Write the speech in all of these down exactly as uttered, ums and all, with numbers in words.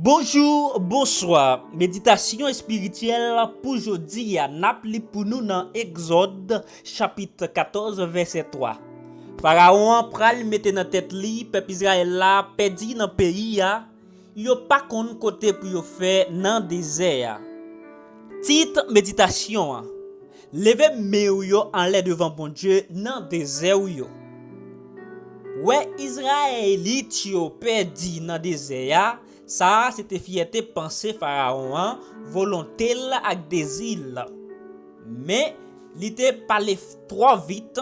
Bonjou, bonswa. Meditasyon espirityèl pou jodi a, n ap li pou nou nan Egzòd, chapit katòz, vèsè twa. Farawon an pral mete nan tèt li pèp Izrayèl la pèdi nan peyi a, yo pa konn kote pou yo fè nan dezè a. Tit meditasyon an: Leve men w yo anlè devan Bondye nan dezè w yo. Wè Izrayelit yo pèdi nan dezè a, sa a se te fyète panse Farawon an, volonte l ak dezi l. Men, li te pale f-, twò vit,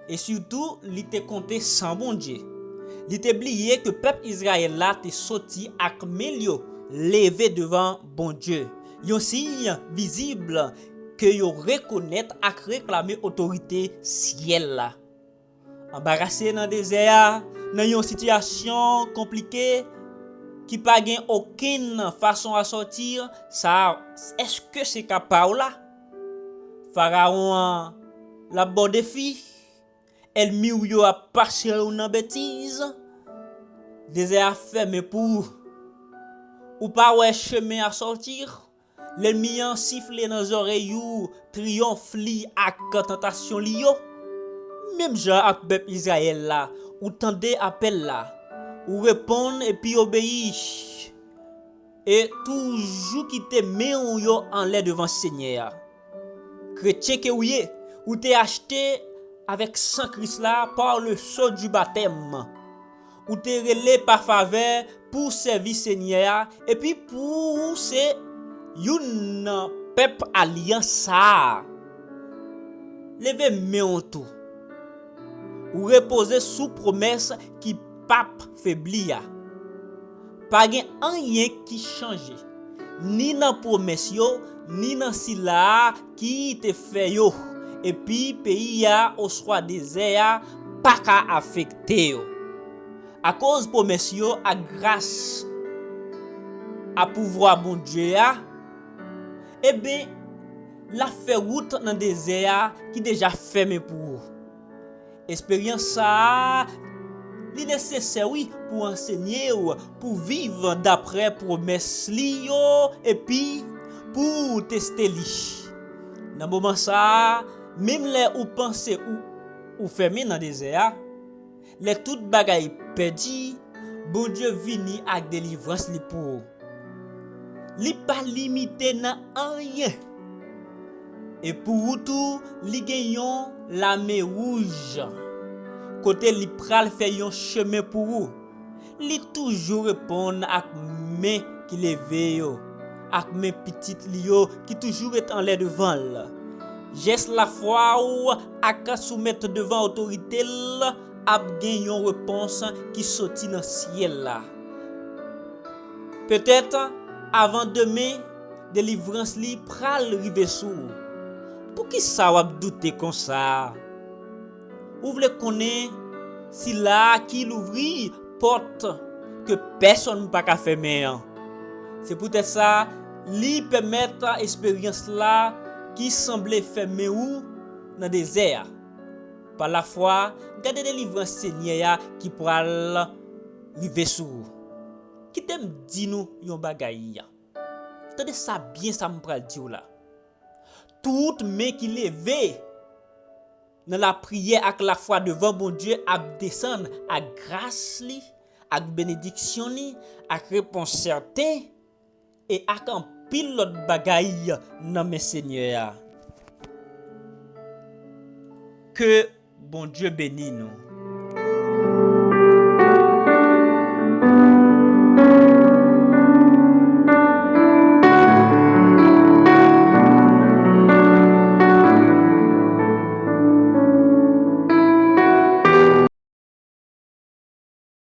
e sitou, li te konte san Bondye. Li te bliye ke pèp Izrayèl la te soti ak men l yo leve devan Bondye, yon siy vizib ke yo rekonèt ak reklame otorite syèl la. Anbarase nan dezè a, nan yon sitiyasyon konplike ki pa gen okenn fason a sòti, sa, èske se ka pa w la? Farawon an, l ap ba w defi, ènmi w yo ap pase w nan betiz, dezè a fèmen pou ou. Ou pa wè chemen a sòti? Lènmi an sifle nan zòrèy ou triyonf li ak tantasyon li yo. Menm jan ak pèp Izrayèl la, ou tande apèl la, ou reponn epi obeyi. E toujou kite men w yo anlè devan Senyè a. Kretyen ke w ye, ou te achte avèk san Kris la, par le sceau du baptême. Ou te rele pa favè pou w sèvi Senyè a, epi pou w se youn nan pèp alyans sa a. Leve men w tou. Ou repoze sou pwomès ki p ap febli a. Pa gen anyen ki chanje, ni nan pwomès yo, ni nan sila a ki te fè yo. Epi peyi a oswa dezè a pa ka afekte yo. Akoz pwomès yo ak gras a pouvwa Bondye a, eben, l ap fè wout nan dezè a ki deja fèmen pou ou. Esperyans sa a, li nesesè, wi, pou ansenye w, pou viv daprè pwomès li yo, epi pou w teste li. Nan moman sa a, menm lè ou panse ou, ou fèmen nan dezè a, lè tout bagay pèdi, Bondye vini ak delivrans li pou ou. Li pa limite nan anyen. E pou ou tou, li gen yon lame wouj, kote li pral fè yon chemen pou ou. Li toujou reponn ak men ki leve yo, ak men pitit li yo ki toujou ret anlè devan l. Jès lafwa w ak soumèt devan otorite l ap gen yon repons ki soti nan syèl la. Petèt, avan demen, delivrans li pral rive sou ou. Poukisa w ap doute konsa? Ou vle konnen sila a ki louvri pòt ke pèsonn pa ka fèmen an. Se poutèt sa, li pèmèt esperyans la ki sanble fèmen ou nan dezè a. Pa lafwa, gade delivrans Senyè a ki pral rive sou ou. Kite m di nou yon bagay. Tande sa byen, sa m pral di w la. Tout men ki leve nan lapriyè ak lafwa devan Bondye ap desann ak gras li, ak benediksyon li, ak repons sèten, e ak anpil lòt bagay nan men Senyè a. Ke Bondye beni nou.